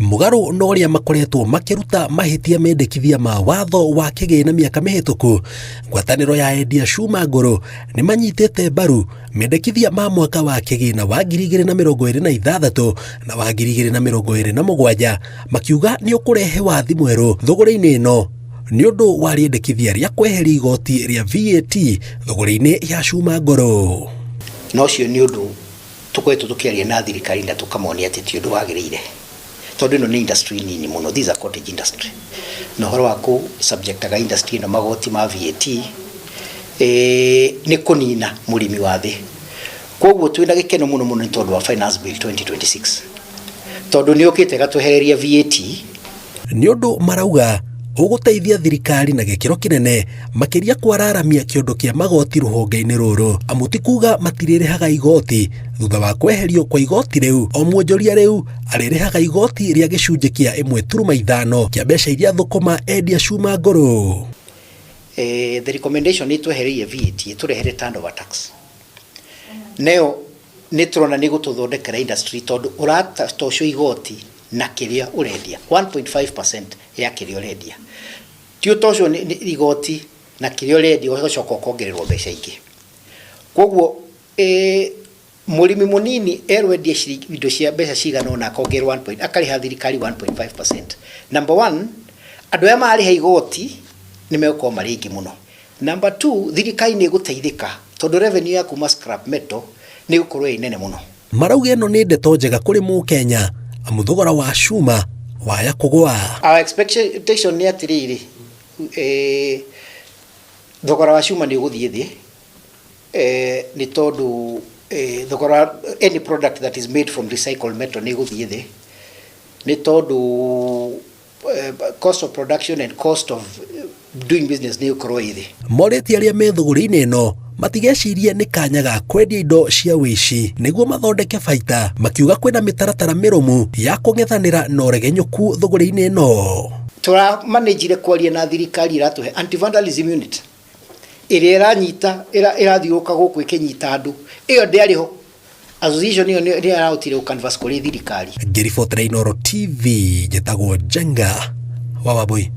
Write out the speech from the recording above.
Mũgarũ na ũrĩa makoretwo makĩruta mahĩtia mendekithia ma watho wa kĩgĩna mĩaka mĩhĩtũku, ngwatanĩro ya endia cuma ngũrũ nĩ manyitĩte mbaru mendekithia ma mwaka wa kĩgĩna wa 2026 na wa 2027, makiuga nĩ ũkũrehe wathi mwerũ thũgũrĩ-inĩ ĩno nĩ ũndũ wa rĩendekithia rĩa kweheria igoti rĩa VAT thũgũrĩ-inĩ ya cuma ngũrũ. Na ũcio nĩ ũndũ tũkoretwo tũkĩaria na thirikari na tũkamonia atĩ ti ũndũ wagĩrĩire, tondũ ĩno nĩ industry nini mũno, this is a cottage industry, na ũhoro wa kũ subjectaga industry ĩno magoti ma VAT nĩ kũnina mũrĩmi wa thĩ. Koguo twĩna gĩkeno mũno mũno nĩ tondũ wa Finance Bill 2026, tondũ nĩ ũkĩte ĩgatwehereria VAT. Nĩ ũndũ marauga ũgũteithia thirikari na gĩkĩro kĩnene makĩria kwararamia kĩondo kĩa magoti rũhonge-inĩ rũrũ, amu ti kuga matirĩrĩhaga igoti thutha wa kweherio kwa igoti rĩu. O mwonjoria rĩu arĩrĩhaga igoti rĩa gĩcunjĩ kĩa 1.5 kĩa mbeca iria thũkũma endia cuma ngũrũ. The recommendation nĩ twehereirie VAT, ĩtũrehere turnover tax, nayo nĩ tũrona nĩ gũtũthondekera industry, tondũ ũratocwo igoti na kĩrĩa ũrendia, 1.5% ya kĩrĩa ũrendia, ti ũtocwo nĩ igoti na kĩrĩa ũrendia ũgacoka ũkongererwo mbeca ingĩ. Koguo mũrĩmi mũnini erwo endie indo cia mbeca cigana ũna, akongererwo 1 point, akarĩha thirikari 1.5%. Number one, andũ arĩa mararĩha igoti nĩ megũkorwo marĩ aingĩ mũno. Number two, thirikari nĩ ĩgũteithĩka tondũ revenue ya kuma scrap metal nĩ ĩgũkorwo ĩ nene mũno. Marauga ĩno nĩ ndeto njega kũrĩ mũkenya, amu thogora wa cuma waya kũgũa. Our expectation nĩ atĩrĩrĩ, thogora wa cuma nĩ ũgũthiĩ thĩ, nĩ tondũ thogora any product that is made from recycled metal nĩ ĩgũthiĩ thĩ, nĩ tondũ cost of production and cost of doing business nĩ ĩgũkorwo ĩ thĩ. Morĩtie arĩa me thũgũrĩ-inĩ ĩno matigecirie nĩ kanya ga kwendia indo cia wĩici nĩguo mathondeke baita, makiuga kwĩna mĩtaratara mĩrũmu ya kũng'ethanĩra na ũregenyũku thũgũrĩ-inĩ ĩno. Tũramanĩnjire kwaria na thirikari, ĩratũhe anti-vandalism unit ĩrĩa ĩranyita, ĩrathiũrũrũka gũkũ ĩkĩnyita andũ. Ĩyo ndĩarĩ ho, association ĩyo nĩ ĩrahotire gũ canvas kũrĩ thirikari. Ngĩribotera Inooro TV, njĩtagwo Njenga wa Wambui.